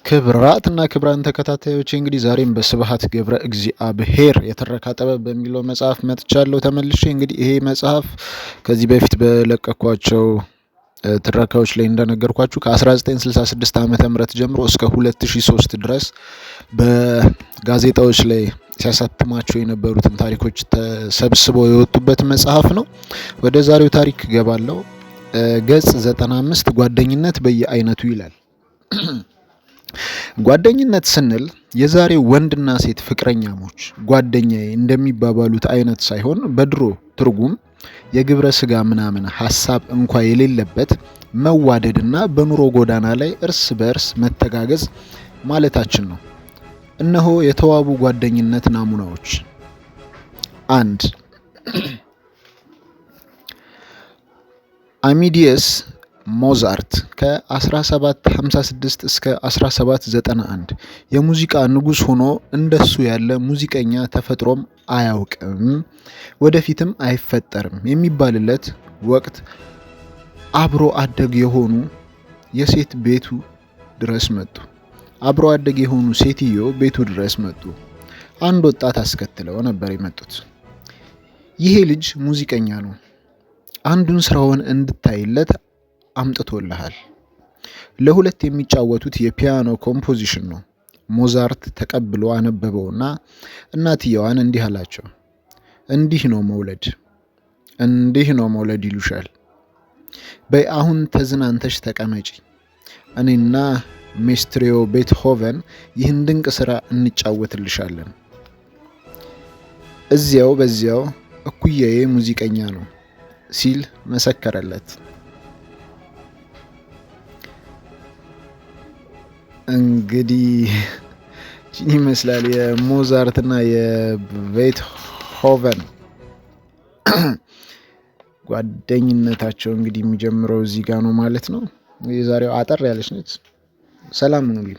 ክብራትና ክብራን ተከታታዮች፣ እንግዲህ ዛሬም በስብሐት ገብረ እግዚአብሔር የትረካ ጥበብ በሚለው መጽሐፍ መጥቻለሁ ተመልሼ። እንግዲህ ይሄ መጽሐፍ ከዚህ በፊት በለቀኳቸው ትረካዎች ላይ እንደነገርኳችሁ ከ1966 ዓ.ም ጀምሮ እስከ 2003 ድረስ በጋዜጣዎች ላይ ሲያሳትማቸው የነበሩትን ታሪኮች ተሰብስበው የወጡበት መጽሐፍ ነው። ወደ ዛሬው ታሪክ ገባለው። ገጽ 95፣ ጓደኝነት በየአይነቱ ይላል። ጓደኝነት ስንል የዛሬው ወንድና ሴት ፍቅረኛሞች ጓደኛዬ እንደሚባባሉት አይነት ሳይሆን፣ በድሮ ትርጉም የግብረ ስጋ ምናምን ሀሳብ እንኳ የሌለበት መዋደድና በኑሮ ጎዳና ላይ እርስ በእርስ መተጋገዝ ማለታችን ነው። እነሆ የተዋቡ ጓደኝነት ናሙናዎች። 1. አሚዲየስ ሞዛርት ከ1756 እስከ 1791 የሙዚቃ ንጉሥ ሆኖ እንደሱ ያለ ሙዚቀኛ ተፈጥሮም አያውቅም፣ ወደፊትም አይፈጠርም የሚባልለት ወቅት አብሮ አደግ የሆኑ የሴት ቤቱ ድረስ መጡ። አብሮ አደግ የሆኑ ሴትዮ ቤቱ ድረስ መጡ። አንድ ወጣት አስከትለው ነበር የመጡት። ይሄ ልጅ ሙዚቀኛ ነው። አንዱን ስራውን እንድታይለት አምጥቶልሃል። ለሁለት የሚጫወቱት የፒያኖ composition ነው። ሞዛርት ተቀብሎ አነበበውና እናትየዋን እንዲህ አላቸው። እንዲህ ነው መውለድ፣ እንዲህ ነው መውለድ ይሉሻል። በይ አሁን ተዝናንተሽ ተቀመጪ። እኔና ሜስትሪዮ ቤትሆቨን ይህን ድንቅ ስራ እንጫወትልሻለን። እዚያው በዚያው እኩያዬ ሙዚቀኛ ነው ሲል መሰከረለት። እንግዲህ ይመስላል የሞዛርት እና የቤትሆቨን ጓደኝነታቸው እንግዲህ የሚጀምረው እዚህ ጋር ነው ማለት ነው። የዛሬው አጠር ያለች ነች። ሰላም ሁኑልኝ።